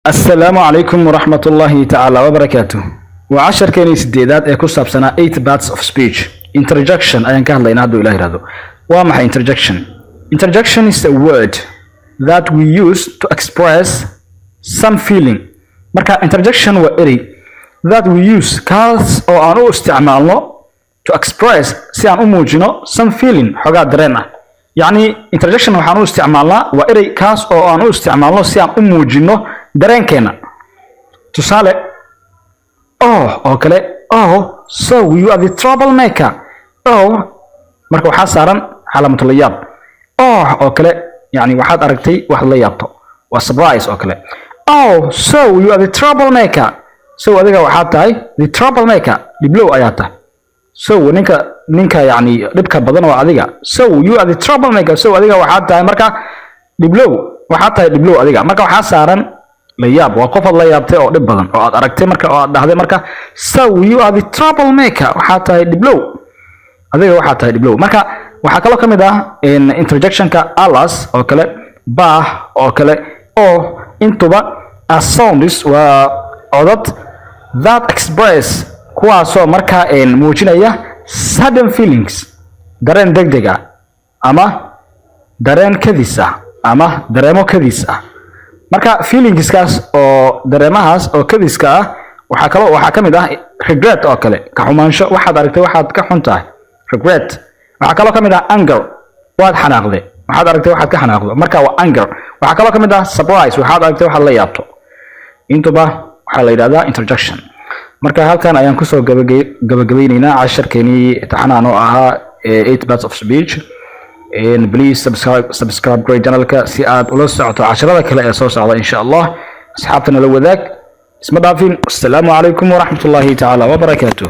Asalaamu calaykum waraxmat ullaahi tacaala wabarakaatuh. Waa casharkeenii sideedaad ee ku saabsanaa eight parts of speech. Interjection ayaan ka hadlaynaa hadduu Ilah yihahdo. Waa maxay interjection? Interjection is a word that we use to express some feeling. Marka interjection waa erey that we use, kaas oo aan u isticmaalno, to express, si aan u muujino, some feeling, xogaa dareen ah. Yacni interjection waxaan u isticmaalnaa, waa erey kaas oo aan u isticmaalno si aan u muujino dareenkeena. Tusaale, "oh" oo kale. "Oh, so you are the trouble maker." "Oh" marka waxaa saaran calaamatul yaab. "Oh" oo kale, yani waxaad aragtay waxaad la yaabto, waa surprise oo kale. "Oh, so you are the trouble maker." So adiga waxaad tahay the trouble maker, dhiblow ayaa tahay. So ninka yani dhibka badan waa adiga. "So you are the trouble maker." So adiga waxaad tahay marka dhiblow, waxaad tahay dhiblow adiga. Marka waxaa saaran la yaab, waa qof aad la yaabtay oo dhib badan oo aad aragtay marka oo aad dhahday marka "So you are the trouble maker." Waxaad tahay dhiblow adiga, waxaad tahay dhiblow. Marka waxaa kaloo ka mid ah interjectionka "alas" oo kale, "bah" oo kale, oo intuba are sounds, waa codad, that express, kuwaasoo markaa muujinaya, sudden feelings, dareen degdeg ah ama dareen kadis ah ama dareemo kadis ah. Marka feelingskaas oo dareemahaas oo kadiska ah waxaa ka mid ah regret oo kale, ka xumaansho waxaad aragtay, waxaad ka xun tahay, regret. Waxaa kaloo ka mid ah anger, waad xanaaqday, waxaad aragtay waxaad ka xanaaqdo, marka waa anger. Waxaa kaloo ka mid ah surprise, waxaad aragtay waxaad la yaabto. Intuba waxaa la yidhahdaa interjection. Marka halkan ayaan kusoo gabagabaynaynaa casharkeenii taxanaan oo ahaa eight parts of speech. Please subscribe great channelka si aad ula socoto casharada kale ee soo socda, insha Allah. Asxaabtana la wadaag. Isma dhaafin. Assalaamu calaykum waraxmat ullaahi tacaala wabarakaatuh.